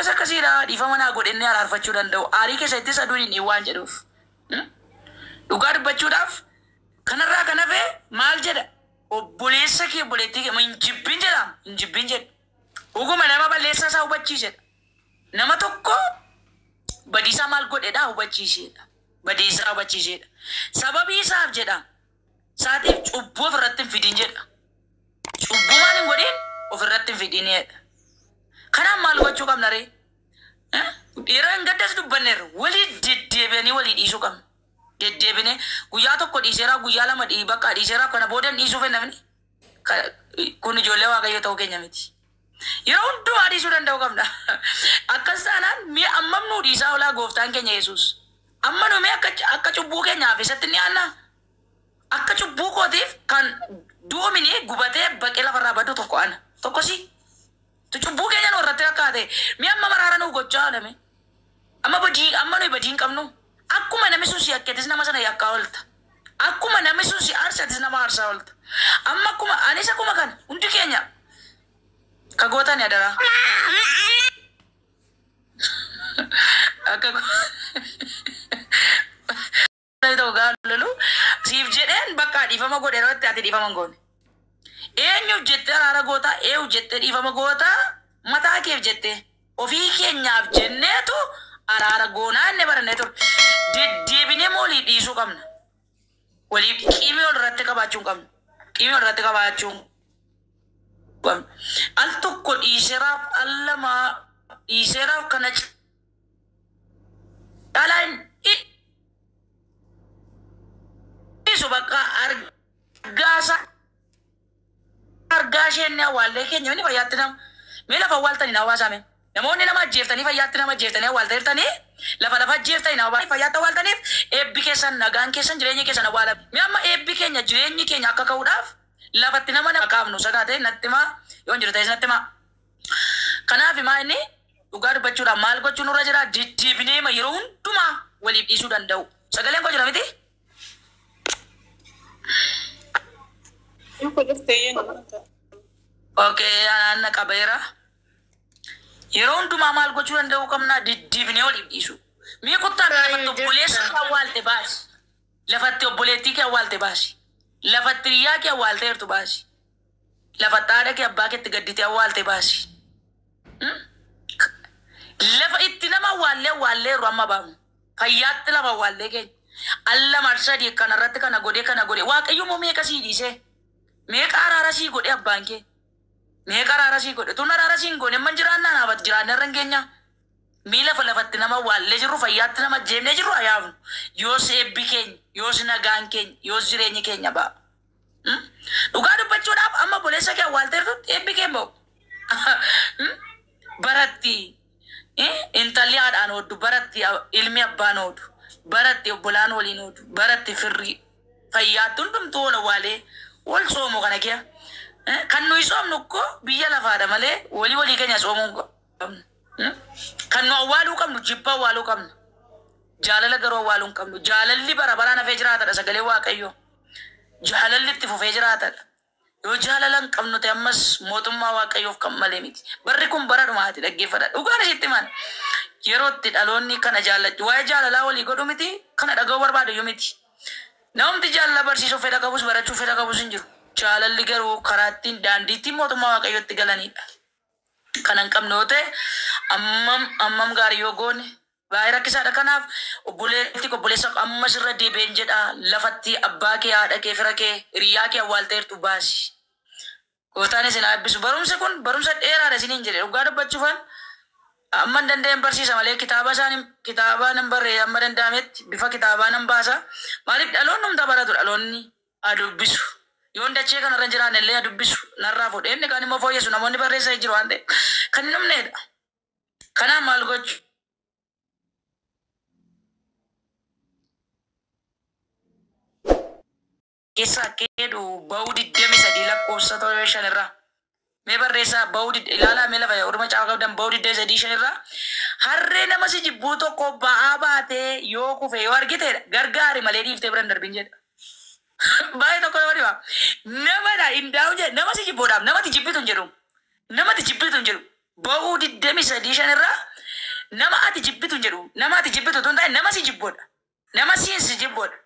Akkas akkasiidha dhiifama naa godhennee araarfachuu danda'u. Aarii keessattis aduun hin waan jedhuuf. Dhugaa dubbachuudhaaf kanarraa kan hafe maal jedha? Obboleessa kee obboleettii kee hin jibbin jedha. Hin jibbin jedha. Dhuguma nama balleessaa isaa hubachiisedha. Nama tokko badiisaa maal godhedha hubachiisedha. Badiisaa hubachiisedha. Sababii isaaf jedha. Saatiif cubbuu ofirratti hin fidin jedha. Cubbuu maal hin godhin ofirratti hin fidin jedha. Kanaaf maal gochuu qabna ree? Yeroo hin gaddas dubbanneerra walii deddeebi'anii walii dhiisuu qabna. Deddeebinee guyyaa tokko dhiiseera guyyaa lama bakka dhiiseera kana booda hin dhiisuu fedha namni. Kun ijoollee Waaqayyoo ta'uu keenya miti. Yeroo hundumaa dhiisuu danda'uu qabna. Akkas taanaan mee ammam nuu dhiisaa oolaa gooftaan keenya Yesuus. Amma nu mee akka cubbuu keenyaaf isatti ni aanna. Akka cubbuu kootiif kan du'umini gubatee baqee lafarraa badu tokko ana. Tokko si. Tu cubbuu keenya nu irratti rakkaate. Mee amma maraara nuu gochaa oolame. Amma badii amma nuyi badii hin qabnu. Akkuma namni sun si yakkeetis nama sana yakkaa oolta. Akkuma namni sun si aarsatis nama aarsaa oolta. Amma akkuma anis akkuma kana hundi keenya ka gootan adaraa. Akka ta'u gaafa lolu siif jedheen bakka dhiifama godhe yeroo itti ati dhiifama hin goone. Eenyuuf jettee araara gootaa, eenyuuf jettee dhiifama gootaa, mataa keef jettee ofii keenyaaf jenneetu araara goonaa inni barannee ture. Deddeebinee walii dhiisuu qabna. Walii qiimii wal irratti qabaachuu hin qabnu. Qiimii wal irratti qabaachuu hin qabnu. Al tokko dhiiseeraaf al lama dhiiseeraaf kana caalaa hin dhiisu bakka argaasaa argaa isheen awwaallee keenya inni fayyaatti nama mee lafa awwaaltanii na hawaasaame. Namoonni nama ajjeeftanii fayyaatti nama ajjeeftanii awwaaltanii lafa lafa ajjeeftanii na fayyaatti awwaaltaniif eebbi keessan nagaan keessan jireenya keessan awwaalame. Mee amma eebbi keenya jireenyi keenya akka ka'uudhaaf lafatti nama nama kaafnu sagaatee natti himaa yoo hin jiru ta'es natti himaa. Kanaaf himaa inni dhugaa dubbachuudhaaf maal gochuun nurra jira deddeebinee yeroo hundumaa waliif dhiisuu danda'u. Sagaleen koo jira miti? Okay, anna qabeera. Yeroo hundumaa maal gochuu danda'uu qabna deddeebinee waliif dhiisuu. Mee kottaa lafatti obboleessa kee awwaalte baasi. Lafatti obboleettii kee awwaalte baasi. Lafatti hiriyaa kee awwaalteertu baasi. Lafatti haadha kee abbaa keetti gadditee awwaalte baasi. Lafa itti nama awwaallee awwaalleerru amma baafnu. Fayyaatti lafa awwaallee keenya. Alla marsadii kanarratti kana godhee kana godhee Waaqayyo immoo meeqa sii dhiisee? Meeqa araara sii godhee abbaan kee? Meeqa araara sii godhe? Tun araara sii hin goone amma jiraannaa naafat jiraanna irra hin keenya. Mee lafa lafatti nama awwaallee jirru fayyaatti nama jeemnee jirru haa yaafnu. Yoos eebbi keenya, yoos nagaan keenya, yoos jireenyi keenya ba'a. Dhugaa dubbachuudhaaf amma obboleessa kee awwaalteertutti eebbi kee hin ba'u. Baratti intalli haadhaan ooddu, baratti ilmi abbaan oodu, baratti obbolaan waliin oodu, baratti firri fayyaatti hundumtuu wal awwaalee wal soomu kana kee. Kan nuyi soomnu koo biyya lafaadha malee walii walii keenya soomuu hin qabnu. Kan nu awwaaluu qabnu jibba awwaaluu qabna. Jaalala garuu awwaaluu hin qabnu. Jaalalli bara baraan hafee jiraatadha sagalee Waaqayyoo. Jaalalli itti fufee jiraatadha. Yoo jaalala hin qabnu ta'e ammas mootummaa Waaqayyoof kan malee miti. Barri kun bara dhumaati dhaggeeffadha. Dhugaan isitti himan. Yeroo itti dhaloonni kana jaallachuu waa'ee jaalalaa walii godhu miti kana dhaga'uu barbaadu iyyuu miti. Namni jaalala barsiisuu fedha qabus barachuu fedha qabus hin jiru. Jaalalli garuu karaa ittiin daandii ittiin mootummaa Waaqayyootti galanidha. Kana hin qabnu yoo ta'e ammam ammam gaarii yoo goone baay'ee rakkisaadha. Kanaaf obboleetti obboleessa ammas irra deebi'een jedha lafatti abbaa kee haadha kee fira kee hiriyaa kee awwaalteertu baasi. Gooftaan isin haa eebbisu. Barumsi kun barumsa dheeraadha isiniin jedhe dhugaa dubbachuufan amma hin danda'een barsiisa malee kitaaba isaan kitaaba nan barree amma danda'ametti bifa kitaabaa nan baasa. Maaliif dhaloonni humna baratu dhaloonni haa dubbisu. Yoon dachee kanarra hin jiraanne illee haa dubbisu. Narraa fuudhee inni kaan immoo fooyyessu namoonni barreessan jiru waan ta'eef kan hin dhumneedha. Kanaaf maal gochuu? Keessa akka jedhu ba'uu 23 lakkoofsa 5 irraa. Mee barreessaa ba'uu ilaalaa mee lafa orma caafa qabdan ba'uu 23 5 irraa. Harree nama si jibbuu tokko ba'aa baatee yoo kufe yoo argiteedha gargaari malee dhiiftee bira hin darbin jedha. Baay'ee tokko nama dhiba. Namadha hin daa'u jedha nama si jibbuudhaaf namatti jibbitu hin jedhu. Namatti jibbitu hin jedhu. Ba'uu 23 5 irraa Nama ati jibbitu hin jedhu. Nama ati jibbitu otoo hin taane nama si jibboodha. Nama siin si jibboodha.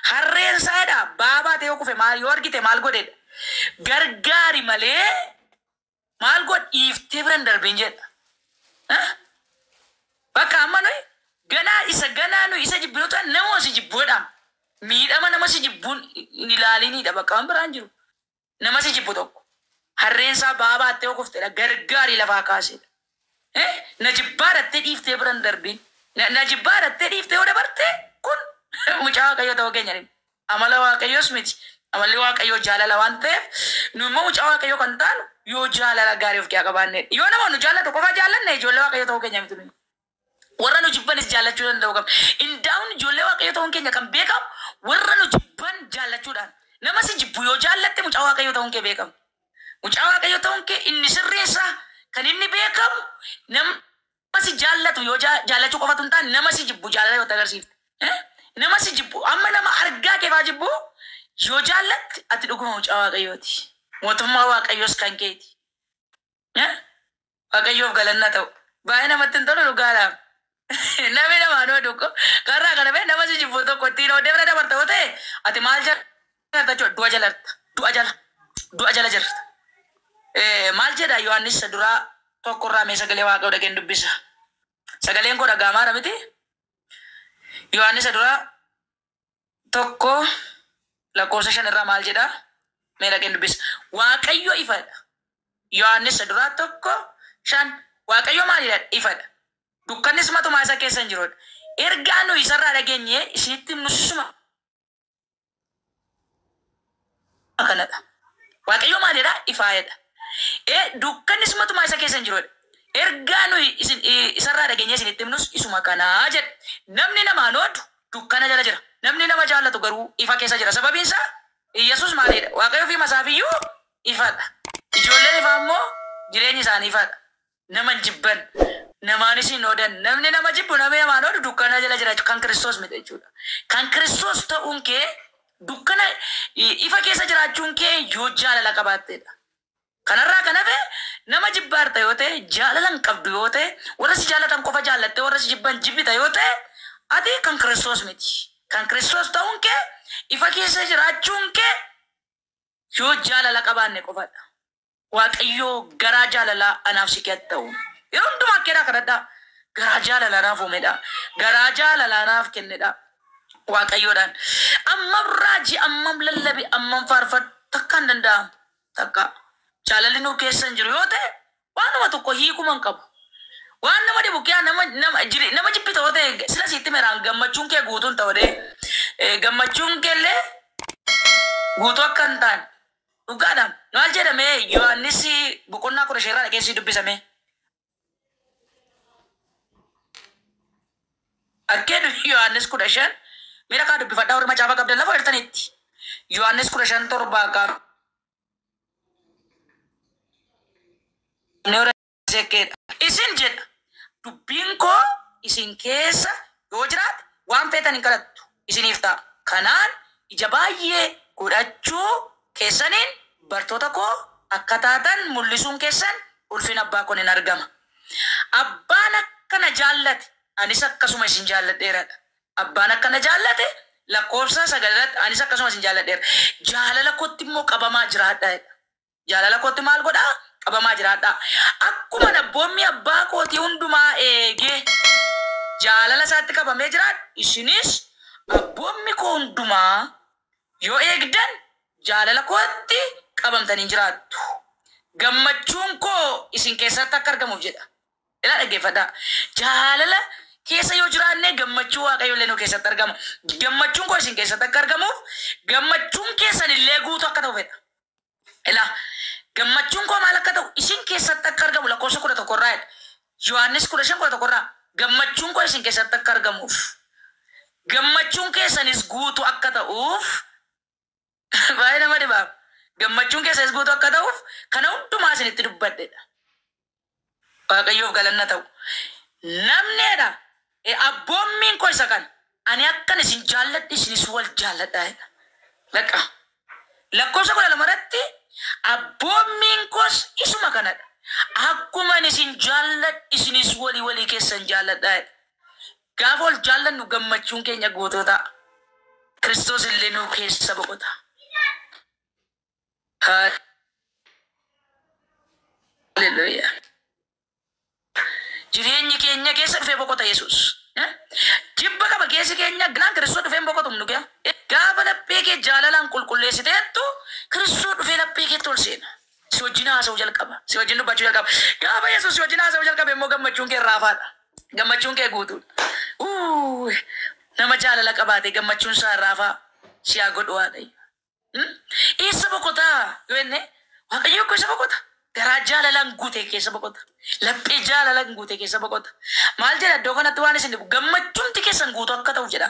Harreen isaadha baabaa ta'e yoo kufe maal yoo argite maal godhedha. Gargaari malee maal godh dhiiftee bira hin darbin jedha. Eh? Bakka amma nuyi ganaa isa ganaa nuyi isa jibbinu ta'an nama si jibboodha. Miidhama nama si jibbuun hin ilaalinidha bakka waan biraan jiru. Nama si jibbu tokko. Harreen isaa baabaattee yoo kuftedha gargaari lafaa kaasedha. Eh? Na jibbaadhattee dhiiftee bira hin darbin. Na jibbaadhattee dhiiftee yoo dabarte kun mucaa Waaqayyoo ta'uu keenya ni. Amala Waaqayyoos miti. Amalli Waaqayyoo jaalala waan ta'eef nu immoo mucaa Waaqayyoo kan taanu yoo jaalala gaarii of keessaa qabaanne. Yoo nama nu jaallatu qofa jaallanne ijoollee Waaqayyoo ta'uu keenya miti nuyi. Warra nu jibbanis jaallachuu danda'u qabna. Indaa'uun ijoollee Waaqayyoo ta'uun keenya kan beekamu warra nu jibban jaallachuudhaan. Nama si jibbu yoo jaallatte mucaa Waaqayyoo ta'uun kee beekama. Mucaa Waaqayyoo ta'uun kee inni sirriinsaa kan inni beekamu nama si jaallatu yoo jaallachuu qofatu hin taane nama si jibbu jaalala yoo agarsiifte. Eh? Nama si jibbu amma nama argaa kee faa jibbu yoo jaallatte ati dhuguma mucaa Waaqayyooti. Mootummaa Waaqayyoos kan keeti. Eh? Waaqayyoof galanna ta'u. Baay'ee namatti hin tolu dhugaadhaaf. Namni namaan oolu ko karraa kana bee nama si jibbu tokko ittiin oodee bira dabarta yoo ta'e ati maal jalarta jechuudha du'a jalarta du'a jala du'a jala jirta. Maal jedha Yohaannis isa duraa tokkorraa mee sagalee Waaqayyoo dhageen dubbisa. Sagaleen koo dhaga'amaara miti? Yohaannis isa duraa 1 lakkoofsa 5 irraa maal jedha? Mee dhageen dubbisa. Waaqayyo ifadha. Yohaannis isa duraa 1 5 Waaqayyo maalidha? Ifadha. Dukkannis matumaa isa keessa hin jirudha. Ergaa nuyi isarraa dhageenye isinitti himnu suma kanadha. Waaqayyo maalidha? Ifaadha. Dukkannis matumaa isa keessa hin jirudha. Ergaa nuyi isin isarraa dhageenye isinitti himnus isuma kanaa jedha. Namni namaan oodu dukkana jala jira. Namni nama jaallatu garuu ifa keessa jira. Sababiin isaa Iyyasuus maalidha? Waaqayyo ofii isaafiyyuu ifadha. Ijoolleen ifaa immoo jireenyi isaanii ifadha. Nama hin jibban. Namaanis hin oodan. Namni nama jibbu namni namaan oodu dukkana jala jira kan Kiristoos miti jechuudha. Kan Kiristoos ta'uun kee dukkana ifa keessa jiraachuun kee yoo jaalala qabaattedha. Kanarraa kan hafe nama jibbaarta yoo ta'e jaalala hin qabdu yoo ta'e warra si jaallatan qofa jaallattee warra si jibban jibbita yoo ta'e ati kan Kiristoos miti. Kan Kiristoos ta'uun kee ifa keessa jiraachuun kee yoo jaalala qabaanne qofadha. Waaqayyoo garaa jaalalaa anaaf si kee ta'u. Yeroo hundumaa akkeedhaa kadhadhaa. Garaa jaalalaa naaf uumedha. Garaa jaalalaa naaf kennedha. Waaqayyoodhaan. Ammam raajii, ammam lallabi, ammam faarfadhu takka hin danda'amu. Takka. Jaalalli nuu keessa hin jiru yoo ta'e waanuma tokko hiikuma hin qabu. Waan nama dhibu kee nama nama jiri nama jibbita yoo ta'e sila sitti meraan gammachuun kee guutuu hin ta'u dee. Gammachuun kee illee guutuu akka hin taane. Dhugaadha. Maal jedhame Yohaannis boqonnaa 15 irraa dhaqee sii dubbisame. Akkeedu Yohaannis 15 miira kaa dubbifadhaa warri macaafa qabdan lafa jirtanitti. Yohaannis 15 torbaa kaafnee warra akkeedha. Isin jedha dubbiin koo isin keessa yoo jiraate waan feetan hin kadhattu isiniif ta'a. Kanaan ija baay'ee godhachuu keessaniin bartoota koo akka taatan mul'isuun keessan ulfina abbaa koon hin argama. Abbaan akka na jaallate anis akkasuma isin jaalladheeradha. Abbaan akka na jaallate lakkoofsa 9 irratti anis akkasuma isin jaalladheera. Jaalala kootti immoo qabamaa jiraadhaa jedha. Jaalala kootti maal godhaa? Qabamaa jiraadhaa. Akkuma abboommii abbaa kootii hundumaa eegee jaalala isaatti qabamee jiraadhu isinis abboommi koo hundumaa yoo eegdan jaalala kootti qabamtanii jiraattu. Gammachuun koo isin keessatti akka argamuuf jedha. Ilaa dhaggeeffadhaa. Jaalala keessa yoo jiraanne gammachuu Waaqayyo illee nu keessatti argama. Gammachuun koo isin keessatti akka argamuuf gammachuun keessan illee guutuu akka ta'u fedha. Ilaa gammachuun koo maal akka ta'u isin keessatti akka argamu lakkoofsa 11 irraa jedha. Yohaannis 15 11 irraa gammachuun koo isin keessatti akka argamuuf gammachuun keessanis guutuu akka ta'uuf baay'ee nama dhibaaf. Gammachuun keessanis guutuu akka ta'uuf kana hundumaa isinitti dubbadhedha. Waaqayyoof galanna ta'u. Namneedha. Abboommiin koo isa kana. Ani akkan isin jaalladhe isinis wal jaalladhaa jedha. Laqa. Lakkoofsa 12 irratti abboommiin koos isuma kanadha. Akkuma ani isin jaalladhe isinis walii walii keessan jaalladhaa jedha. Gaafa wal jaallannu gammachuun keenya guutuu ta'a. Kiristoos illee nuu keessa boqota. Haleluuyaa. Jireenyi keenya keessa dhufee boqota Yesuus. Jibba qaba keessi keenya ganaan Kiristoos dhufee hin boqotu nu Gaafa laphee kee jaalalaan qulqulleessiteettu Kiristoos dhufee laphee keetti ol seena. Si wajjin haasa'uu jalqaba. Si wajjin dubbachuu jalqaba. Gaafa Yesuus si wajjin haasa'uu jalqabe immoo gammachuun kee raafaadha. Gammachuun kee guutuudha. Uu, nama jaalala qabaate gammachuun isaa raafaa si haa godhu Waaqayyo. Eessa boqotaa yoo jenne Waaqayyo keessa boqota. Garaa jaalalaan guute keessa boqota. Laphee jaalalaan guute keessa boqota. Maal jedha iddoo kanatti waan isin dhibu gammachuumti keessan guutuu akka ta'uuf jedha.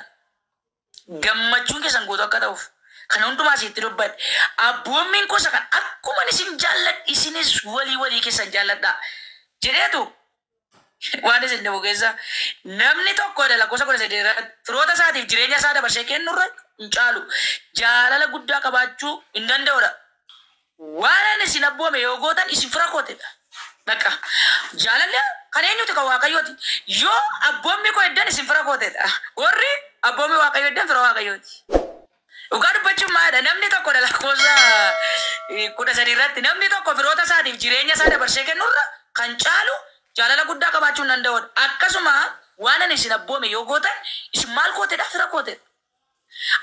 Gammachuun keessan guutuu akka ta'uuf. Kana hundumaa isitti dubbadhe. Abboommiin gosa kan akkuma isin jaalladhe isinis walii walii keessan jaalladhaa. Jedheetu waan isin dhibu keessa namni tokko lakkoofsa 18 irratti firoota isaatiif jireenya isaa dabarsee kennurra hin caalu. Jaalala guddaa qabaachuu hin danda'udha. Waan ani isin abboome yoo gootan isin fira kootedha. Bakka jaalalli kan eenyuti kan Waaqayyooti. Yoo abboommi koo eddan isin fira kootedha. Warri abboommi Waaqayyoo eddan fira Waaqayyooti. Dhugaa dubbachuun maalidha? Namni tokko lakkoofsa 13 irratti namni tokko firoota isaatiif jireenya isaa dabarsee kennurra kan caalu jaalala guddaa qabaachuu hin danda'udha. Akkasuma waan ani isin abboome yoo gootan isin maal kootedha? Fira kootedha.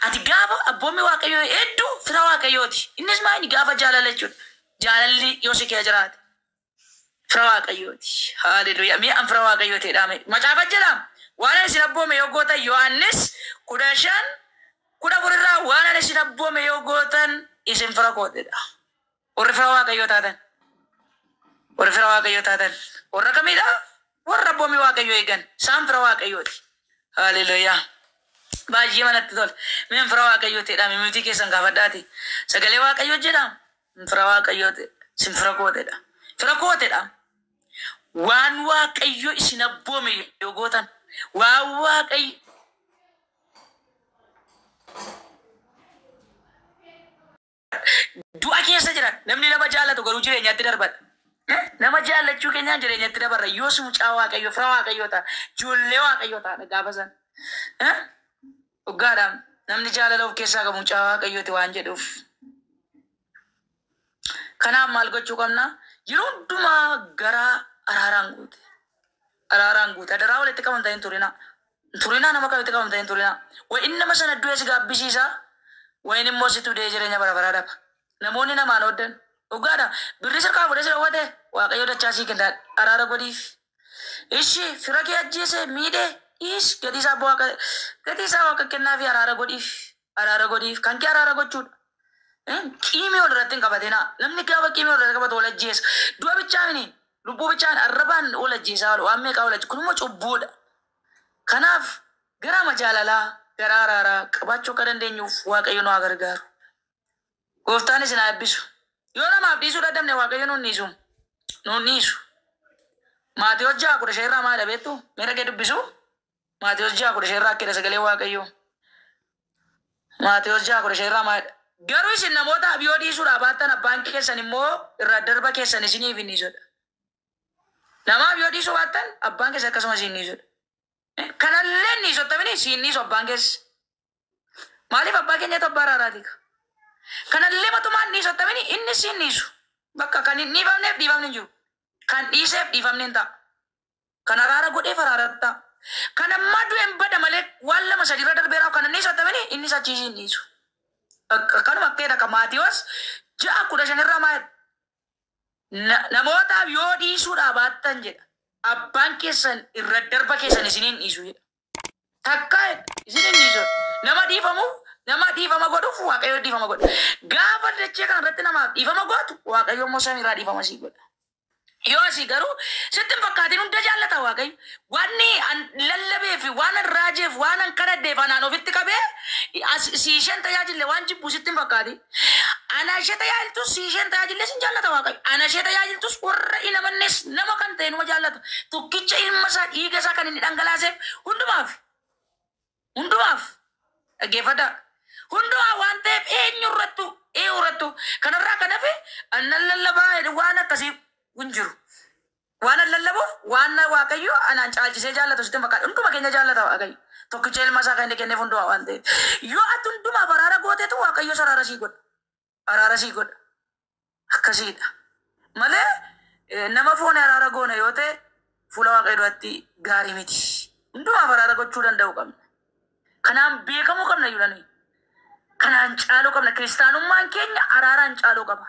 Ati gaafa abboommi Waaqayyoo hedduu fira Waaqayyooti. Innis maali gaafa jaalala jechuudha. Jaalalli yoo si keessa jiraate fira Waaqayyooti. Haleluuyaa. Mi'a an fira Waaqayyooti jedhame. Macaafa jedhama. Waan ani isin abboome yoo gootan Yohaannis 15:14 irraa waan ani isin abboome yoo gootan isin fira kootedha. Warri fira Waaqayyoo taatan. Warri fira Waaqayyoo taatan. Warra kamidha? Warra abboommi Waaqayyoo eegan. Isaan fira Waaqayyooti. Haleluuyaa. Baay'ee manatti tola. Mi'a fira Waaqayyooti jedhame miti keessan gaafadhaati. Sagalee Waaqayyoo jedhama. Fira Waaqayyooti. Isin fira kootedha. Fira kootedha. Waan Waaqayyo isin abboome yoo gootan. Waan Waaqayyo du'a keessa jira. Namni nama jaallatu garuu jireenyatti darbadha. Nama jaallachuu keenyaan jireenyatti dabarra. Yoos mucaa Waaqayyo, fira Waaqayyoo ta'a. Ijoollee Waaqayyoo ta'a gaafa sana. Dhugaadhaan namni jaalala of keessaa qabu mucaa Waaqayyooti waan jedhuuf. Kanaaf maal gochuu qabna? Yeroo hundumaa garaa araaraan guute. Araaraan guute. Adaraa walitti qabamtanii hin turinaa. Turinaa nama walitti qabamtanii hin turinaa. Wayin nama sana du'e si gaabbisiisa. Wayin immoo situ du'ee jireenya bara baraa dhaba. Namoonni namaan hoddan. Dhugaadha. Birri sirkaa fuudhee si dhowwate Waaqayyo dachaa sii kenna. Araara godhiif. Ishi fira kee ajjeese miidhee dhiis gatii isaa waaqa gatii isaa waaqa kennaa fi araara godhiif. Araara godhiif. Kan kee araara gochuudha. Qiimii ol irratti hin qabatinaa. Namni gaafa qiimii ol irratti qabatu wal ajjeesa. Du'a bichaani lubbuu bichaan arrabaan wal ajjeesaa oolu waan meeqaa wal ajjeesa. Kun immoo cubbuudha. Kanaaf garaa jaalalaa garaa araaraa qabaachuu akka dandeenyuuf Waaqayyo nu haa gargaaru. Gooftaan isin haa eebbisu. Yoo namaaf dhiisuu dadhabne Waaqayyo nuun dhiisu. Nuun dhiisu. Maatewos 6:15 irraa maal beektu? Miira kee dubbisu? Maatewos 6:15 irraa akka sagalee Waaqayyoo. Maatewos 6:15 irraa maal? Garuu isin namootaaf yoo dhiisuudhaa baattan abbaan keessan immoo irra darba keessan isiniif hin dhiisudha. Namaaf yoo dhiisuu baattan abbaan keessan akkasuma isin dhiisudha. Kanallee hin dhiisottamini siin dhiisu abbaan keessa. Maaliif abbaa keenyatu abbaa araaraati? Kanallee matumaan hin dhiisottamini inni siin dhiisu. Bakka kan hin dhiifamneef dhiifamni hin jiru. Kan dhiiseef dhiifamni hin ta'a. Kan araara godheef araara ta'a. Kan ammaa du'e hin bada malee waan lama sadiirra darbeeraaf kan hin dhiisottamini inni achiis hin dhiisu. Akkanuma akka jedha Maatewos 6:15 irraa maal namootaaf yoo dhiisuudhaa baattan jedha. Abbaan keessan irra darba keessan isiniin dhiisu jedha. Takka isiniin dhiisu. Nama dhiifamuuf nama dhiifama godhuuf Waaqayyo dhiifama godha. Gaafa dachee kana irratti namaaf dhiifama gootu Waaqayyo immoo samiirraa dhiifama sii godha. Yoo asii garuu sitti hin fakkaatin hunda jaallata Waaqayyo. Wanni an lallabee fi waan an raajeef waan an kadhadheef anaan ofitti qabee si isheen tajaajille waan jibbu sitti hin fakkaatin. Ana ishee tajaajiltus si isheen tajaajilles hin jaallata Waaqayyo. Ana ishee tajaajiltus warra hin amannes nama kan ta'e numa jaallata. Tokkicha ilma isaa dhiiga isaa kan inni dhangalaaseef hundumaaf. Hundumaaf. Dhaggeeffadhaa. Hundumaa waan ta'eef eenyu irrattu kanarraa kan hafe annan lallabaa waan akkasii hin jiru. Waan an lallabuuf waan Waaqayyo anaan caalchisee jaallatu sitti hin fakkaatu. Hunduma keenya jaallata Waaqayyo. Tokkicha ilma isaa kan inni kenneef hundumaa waan ta'eef. Yoo ati hundumaaf araara gootetu Waaqayyo araara sii godha. Araara sii godha. Akkasiidha. Malee nama foon araara goona yoo ta'e fuula Waaqayyo duratti gaarii miti. Hundumaaf araara gochuu danda'u qabna. Kanaan beekamuu qabna iyyuu. Kanaan caaluu qabna. Kiristaanummaan keenya araaraan caaluu qaba.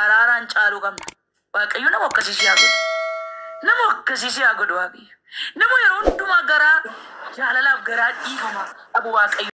Araaraan caaluu qabna. Waaqayyo nama akkasii si haa godhu. Nama akkasii si haa godhu Waaqayyo. Nama yeroo hundumaa garaa jaalalaaf garaa dhiifamaa qabu Waaqayyo.